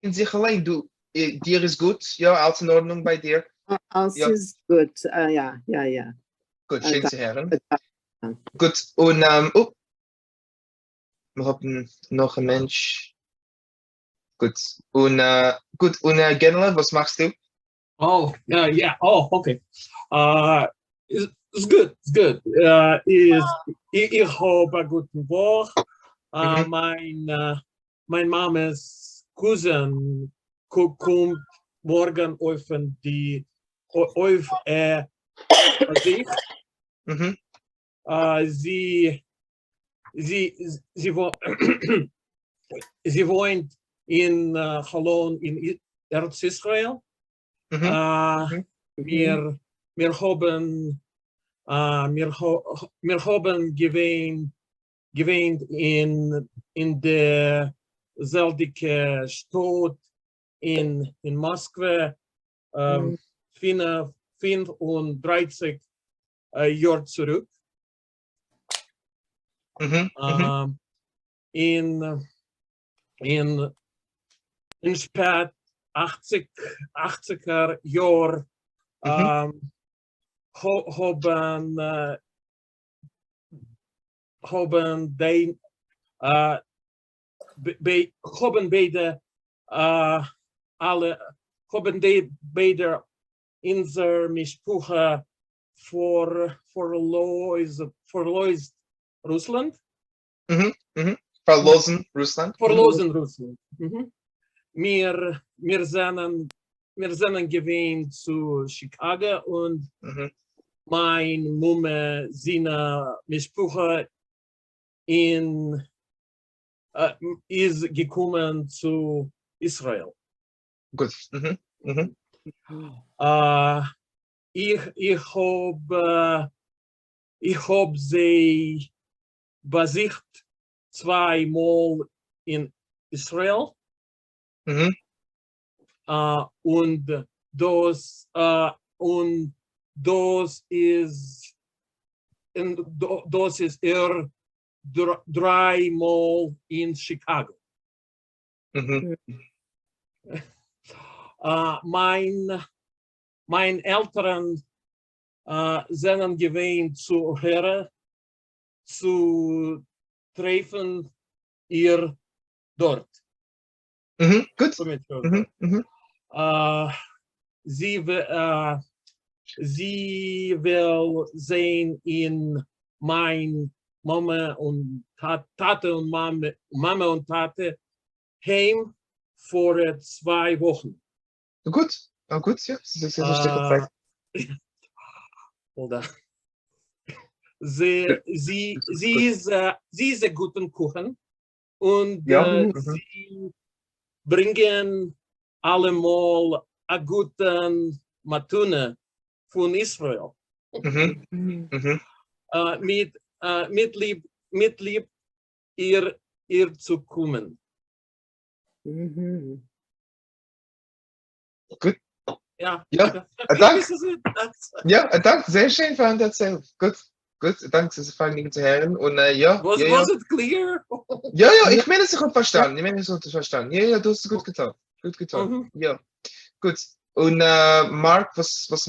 זיך אַליין, דו, דיר איז גוט, יאָ, אַלץ אין אָרדנונג בײַ דיר? אַלץ יאָ. איז גוט, יאָ, יאָ, יאָ. גוט, שיין צו הערן. גוט, און, אופ, מיר האָבן נאָך אַ מענטש. גוט, און, גוט, און גענעלע, וואָס מאַכסטו? Oh, yeah. Oh, okay. It's good. It's good. איז, איך האָב אַ גוטן וואָך. מײַן מאַמעס cousin קומט מאָרגן אויף די אויף באַזוך. זי וואוינט אין חולון אין ארץ ישראל. מיר האָבן געוואוינט אין דער זעלביקע שטאָט אין מאָסקווע 35 יאָר צוריק. אין שפּעט 80ער יאָר האָבן די ביידע אונדזער משפּחה פֿאַרלאָזט רוסלאַנד. פֿאַרלאָזן רוסלאַנד. פֿאַרלאָזן רוסלאַנד. מיר זענען געווען צו שיקאַגאָ און מײַן מומע זינע משפּחה איז געקומען צו ישראל. גוט. איך האָב זיי באַזוכט צוויי מאָל אין ישראל. און דאָס איז איר דרײַ מאָל אין שיקאַגאָ. מײַן עלטערן זענען געווען צו אָהער צו טרעפֿן איר דאָרט. גוט. זי וויל זען אין מײַן מאַמע און טאַטע און מאַמע, מאַמע און טאַטע היים פֿאָר 2 וואָכן. גוט. אָ, גוט, יאָ. דאָס איז אַ שטיקל צײַט. Hold on. זי איז אַ גוטן קוכן און זי ברענגען אַלע מאָל אַ גוטן מתּנה פֿון ישראל. מיט ליב איר צו קומען. גוט. יאָ. יאָ, אַ דאַנק. דאָס איז עס. יאָ, אַ דאַנק. זייער שיין פֿאַרן דערציילן. גוט, גוט. אַ דאַנק, ס'איז אַ פֿאַרגעניגן צו הערן. און יאָ, יאָ. Was it clear? יאָ, איך מיין, אַז איך האָב פֿאַרשטאַנען. איך מיין, אַז איך האָב פֿאַרשטאַנען. יאָ, דו האָסט עס גוט געטאָן. גוט געטאָן. יאָ. גוט. און מאַרק, וואָס מאַכט